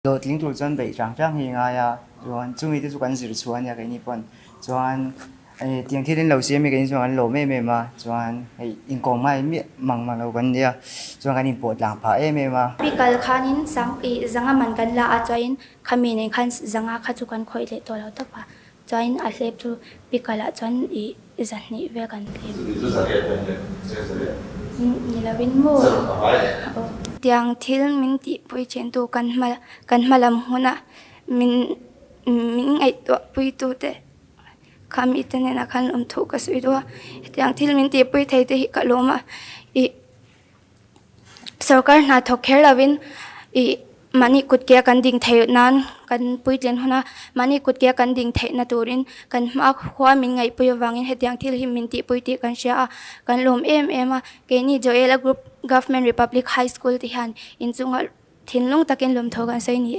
Hlawhtling tur chuan beih rang rang hi i ngai a, chuan chumi te chu kan zir chhuah a nia keini pawn chuan tiang thil in lo siam hi keini chuan kan lawm em em a, chuan hei inkawm ngai miah mang mang lo kan nia, chuan kan inpawh tlang phah em em a. Pi kal khanin sang ih zanga man kan la a chuanin khami nen khan zanga kha chu kan khawih leh tawh lo tawp a, Chuan a hlep chu pikal ah chuan ih zahnih vel kan hlep. Ni lovin maw? Tiang thil min tihpui thentu kan hma kan hma lam hunah min min ngaihtuah puitu te kha mite hnenah khan awm thu ka sawi duh a. Hetiang thil min tihpui thei te hi ka lawm a ih. Sorkar hna thawk kher lovin ih mahni kut ke a kan ding theih nan kan puitlin hun a, mahni kut ke a kan ding theihna turin kan hma khua min ngaihpui avangin hetiang thil hi min tihpui tih kan hria a, kan lawm em em a. Keini Joela Group Government Republic High School te hian inchunga thinlung takin lawmthaw kan sawi ni.